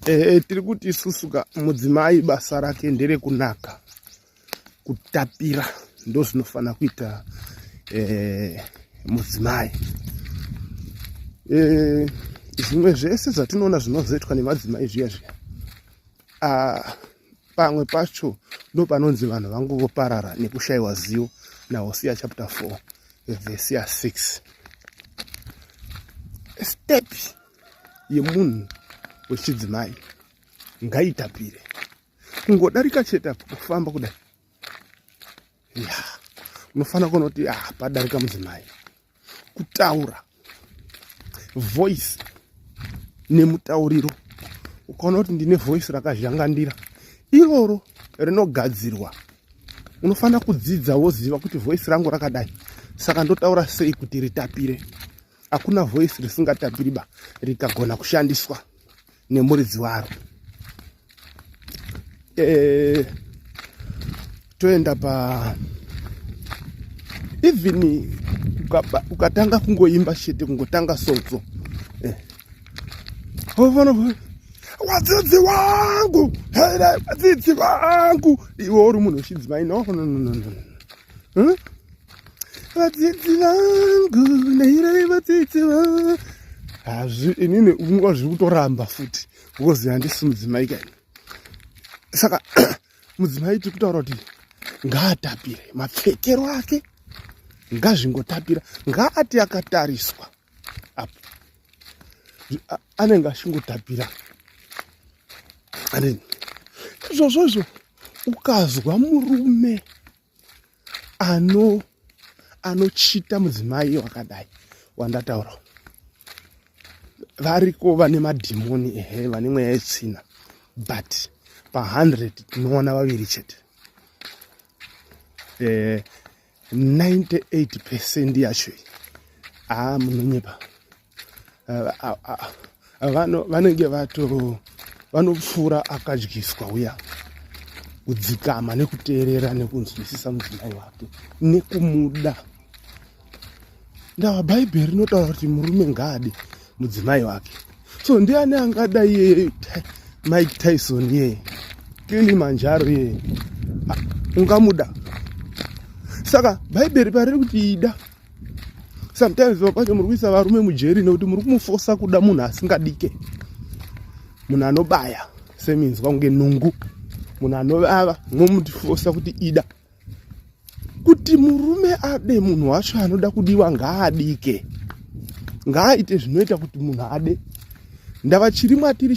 Ehe, tiri kuti isusu ka mudzimai basa rake nderekunaka, kutapira ndozvinofanira kuita eh, mudzimai. Eh, zvimwe zvese zvatinoona zvinozoitwa nemadzimai zviya zviya, ah, pamwe pacho ndo panonzi vanhu vangu voparara nekushayiwa zivo naHosea chapter 4 vhesi ya 6. Step yemunhu wechidzimai ngaitapire, kungodarika chete apo kufamba kudai, ya unofanira kuona kuti ah, padarika mudzimai. Kutaura, voice nemutauriro, ukaona kuti ndine voice rakazhangandira, iroro rinogadzirwa. Unofanira kudzidza woziva kuti voice rangu rakadai, saka ndotaura sei kuti ritapire. Hakuna voice risingatapiri ba rikagona kushandiswa nemuridzi waro. Toenda pa even ukatanga kungoimba chete, kungotanga sotso, "Wadzidzi wangu here, vadzidzi vangu," iwe uri munhu wechidzimai, no, no, no, no, no. Huh? "Vadzidzi vangu neirei, vadzidzi vangu," hazvi inini unga zviri kutoramba futi because handisi mudzimai kaini. Saka mudzimai tiri kutaura kuti ngaatapire, mapfekero ake ngazvingotapira, ngaati akatariswa apo anenge achingotapira. Aneni izvozvozvo, ukazwa murume anochita mudzimai wakadai wandataura, variko vane madhimoni, ehe, vane mweya yetsvina, but pa100 tinoona vaviri chete. 98% yacho iyi, haa, munonyepa. Vanenge vato vanopfuura akadyiswa uya kudzikama nekuteerera nekunzwisisa mudzimai wake nekumuda. Ndava Bhaibheri rinotaura kuti murume ngaade mudzimai wake. So ndiani angada iyeye? Mike Tyson iyeye, Kilimanjaro iyeye, ungamuda? Saka Bhaibheri pariri kuti ida, sometimes pacho muri kuisa varume mujeri nekuti muri kumufosa kuda munhu asingadike, munhu anobaya seminzwa kunge nungu, munhu anovava, momutifosa kuti ida. Kuti murume ade munhu wacho anoda kudiwa, ngaadike, ngaaite zvinoita kuti munhu ade. Ndava chiri mwatiri.